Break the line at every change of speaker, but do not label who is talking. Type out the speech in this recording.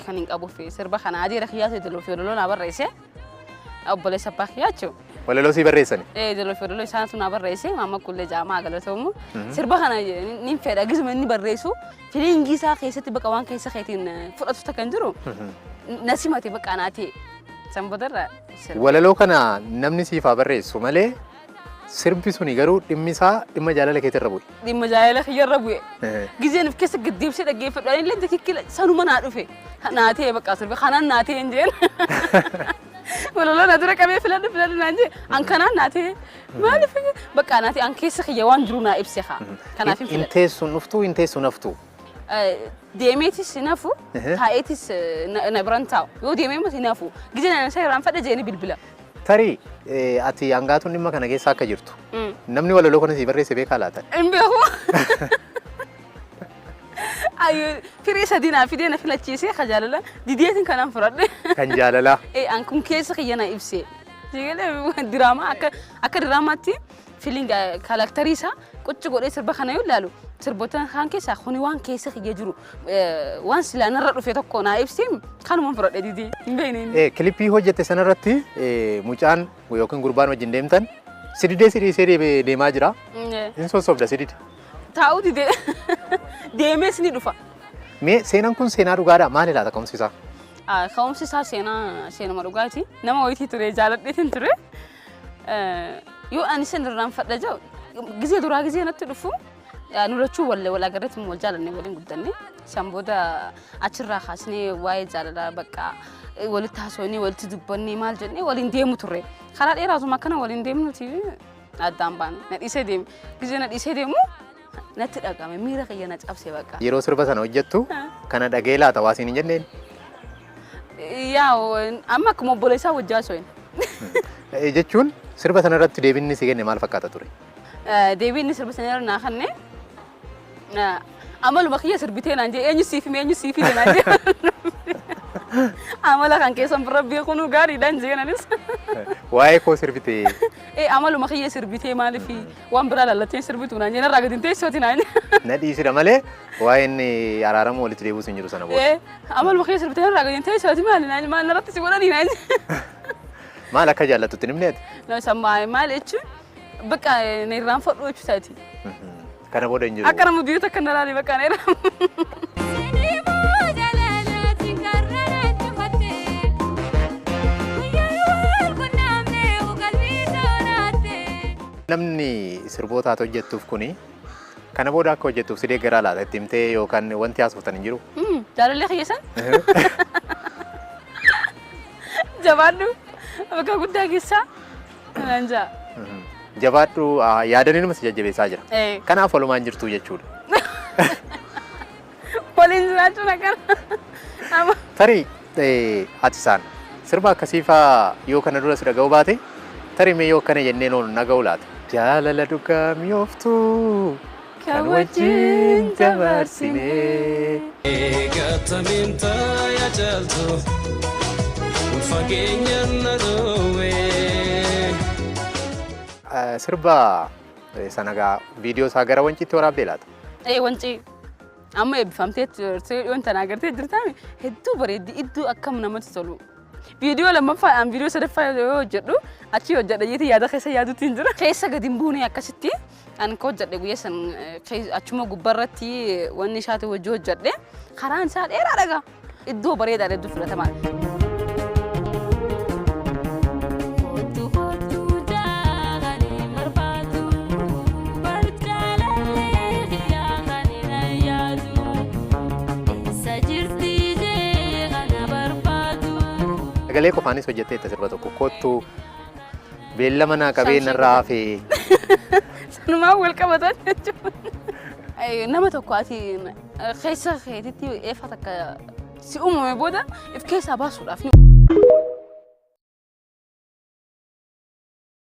Kan hin qabuuf sirba kana adeera kiyyaatu yeedaloo fi walaloo naa barreesse. Obboleessa abbaa kiyyaa jechuudha.
Walaloo sii barreessani?
Ee, yeedaloo fi walaloo isaantu naa barreesse. Maamma Kullee Jaamaa galatoomu. Sirba kana ni fedha, gisuma inni barreessu feeling isaa keessatti bakka waan keessa keetiin fudhatu takka hin jiru. Na simate, bakka anaa ta'e. San boodarra sirba.
Walaloo kana namni siif haa barreessu malee, sirbi suni garuu dhimmi isaa dhimma jaalala keetirra bu'e.
Dhimma jaalala kiyyarra bu'e. Gizeen of keessa gad deebisee dhaggeeffadhu ani illee tikikkila sanuma naa dhufe. Naa ta'e, bakka sirbi kanaan naa ta'e hin jeen. Walaloo na dura qabee filadhu filadhu naan jee, an kanaan naa ta'e, maaliif bakka naa ta'e, an keessa kiyya waan jiru naa ibse haa. Kanaaf hin
Hin
filadhe.
teessuun dhuftuu, hin teessuun haftuu.
Deemeetis hin hafu, taa'eetis na biran taa'u. Yoo deemee immoo hin hafu. Gizeen ani isa irraanfadhe jeeni bilbila.
Tarii ati hangaatuun dhimma kana keessa akka jirtu namni walaloo kana sii barreesse beekaa laata?
Hin beeku. Ayyo, firii sadii naa fidee na filachiisee, ka jaalala dideetiin kanaan fudhadhe.
Kan jaalalaa.
Ee, an kun keessa kiyya na ibse. Sigalee diraamaa akka diraamaatti feeling character isaa qucci godhee sirba kana yoo ilaalu, sirboota kaan keessaa kuni waan keessa kiyya jiru, waan silaa narra dhufe tokko naa ibsee, kanumaan fudhadhe didee hin beekne inni.
Clip hojjette sanarratti mucaan yookiin gurbaan wajjin deemtan si didee, si dhiisee deemaa jira. Hin sossobda, si dide.
Taa'uu didee, deemees ni dhufa.
Mee seenaan kun seenaa dhugaadhaa? Maali laata ka'umsi isaa?
Ka'umsi isaa seenaa seenuma dhugaati. Nama wayitii ture jaaladheetiin ture. Yoo ani isin irraanfadha jedhu, gizee duraa gizee natti dhufu, nu lachuu wal agarreetti wal jaalanne, waliin guddanne. San booda achirraa kaasnee waa'ee jaalalaa bakka walitti haasofnee, walitti dubbannee, maal jennee waliin deemu turre. Karaa dheeraatuma akkana waliin deemnuti addaan baane. Na dhiisee deeme. Gizee na dhiisee deemu natti dhagahame, miira kiyya na cabse bakka.
Yeroo sirba sana hojjettu kana dhagee laata waa siin hin jenneen?
Yaa, amma akkuma obboleessaa wajjin haasofne.
Jechuun sirba sana irratti deebiin inni si kenne maal fakkaata ture?
Deebiin inni sirba sana irra naa kenne, amaluma kiyya sirbitee naan jee, eenyu siif hime, eenyu siif hime naan jee. Amala kan keessan bira beekuun gaariidhaan jeen anis.
Waa'ee koo sirbite.
Ee, amaluma kiyya sirbitee, maaliif waan biraa laallatteen sirbitu naan jee, narraa gadi hin teessooti naan jee.
Na dhiisira malee waa'een araaramuu, walitti deebi'uus hin jiru sana booda.
Ee, amaluma kiyya sirbitee narraa gadi hin teessooti, maali naan, maal narratti si godhanii naan jee.
Maal akka jaallattutti hin himne ati?
No, sammaa maal jechuun bakka na irraanfadhu jechuu isaati.
Kana booda hin jiru.
Akka nama biyyoota akka na laale bakka na irraan.
Jaalalaatiin karra cufatte, guyyaa wal qunnamne qalbii tolaatte.
Namni sirboota ati hojjettuuf kuni kana booda akka hojjettuuf si deeggaraa laata? Itti himtee yookaan wanti haasoftan hin jiru?
Jaalallee kiyya san, jabaadhu, bakka guddaa keessaa naan jaa.
Jabaadhu yaadanii si jajjabeessaa jira.
Ee.
Kanaaf walumaan jirtu jechuudha.
Waliin jiraachuun akkana. Amma
Tarii ati isaan sirba akkasii faa yoo kana dura si dhaga'uu baate, tarii mee yoo akkana jennee noonu naga'uu laata? Jaalala dhugaa mi'ooftuu kan wajjin dabarsinee.
Eegatamiin taaya caaltu fageenyaan na dhoowwee.
Sirba sana gaa viidiyoo isaa gara Wanciitti waraabdee laata?
Ee, Wancii amma eebbifamtee turte, dhiyoon tana agartee jirtaami, hedduu bareeddi, iddoo akkam namatti tolu. Viidiyoo lammaffaadhaan viidiyoo sadaffaa yoo hojjedhu achi hojjedha jeetii yaada keessa yaadutti hin jira. Keessa gadi hin buune, akkasitti an ka hojjedhe guyyaa san achuma gubbarratti wanni isaati hojii hojjedhe, karaan isaa dheeraa dhagaa. Iddoo bareedaadha, hedduu filatamaadha.
Kottu kottu jaakanii barbaadu, barjaalallee xiyyaa kan hin yaadu, eessa jirti jee kana barbaadu.
Sagalee qofaanis hojjetteetta sirba tokko, kottu beellama naa qabee narraa hafee.
Sanumaan wal qabatan jechuudha. Nama tokko ati keessa keetitti eefa takka si uumame booda if keessaa baasuudhaaf ni